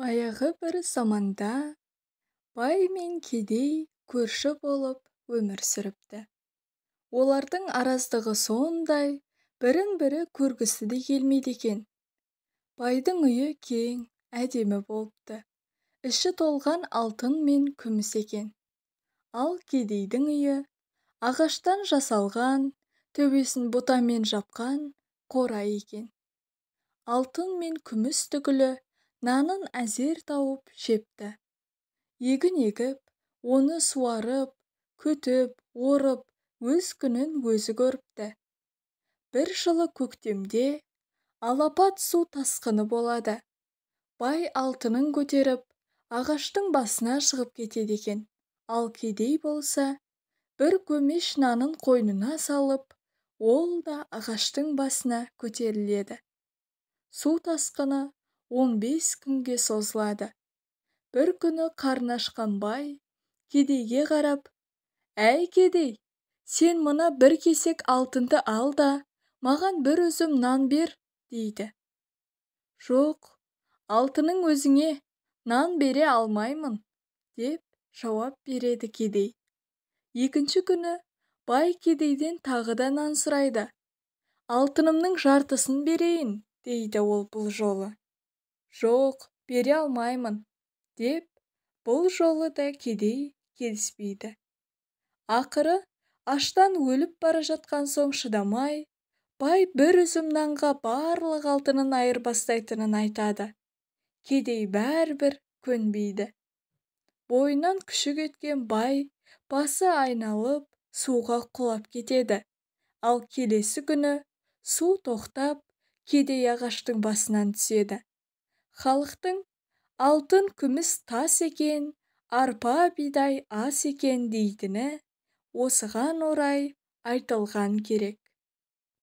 Баяғы бір заманда бай мен кедей көрші болып өмір сүріпті. Олардың араздығы сондай, бірін-бірі көргісі де келмейді екен. Байдың үйі кең, әдемі болыпты. Іші толған алтын мен күміс екен. Ал кедейдің үйі ағаштан жасалған, төбесін бұтамен жапқан қора екен. Алтын мен күміс түгілі нанын әзер тауып жепті. Егін егіп, оны суарып, күтіп, орып, өз күнін өзі көріпті. Бір жылы көктемде алапат су тасқыны болады. Бай алтынын көтеріп, ағаштың басына шығып кетеді екен. Ал кедей болса, бір көмеш нанын қойнына салып, ол да ағаштың басына көтеріледі. Су тасқыны 15 күнге созылады. Бір күні қарны ашқан бай кедейге қарап, «Әй, кедей, сен мына бір кесек алтынды ал да, маған бір үзім нан бер», дейді. «Жоқ, алтының өзіңе, нан бере алмаймын», деп жауап береді кедей. Екінші күні бай кедейден тағы да нан сұрайды. «Алтынымның жартысын берейін», дейді ол бұл жолы. «Жоқ, бере алмаймын», деп бұл жолы да кедей келіспейді. Ақыры аштан өліп бара жатқан соң шыдамай, бай бір үзім нанға барлық алтынын айырбастайтынын айтады. Кедей бәрібір көнбейді. Бойынан күші кеткен бай басы айналып, суға құлап кетеді. Ал келесі күні су тоқтап, кедей ағаштың басынан түседі. Халықтың алтын күміс тас екен, арпа бидай ас екен дейтіні осыған орай айтылған керек.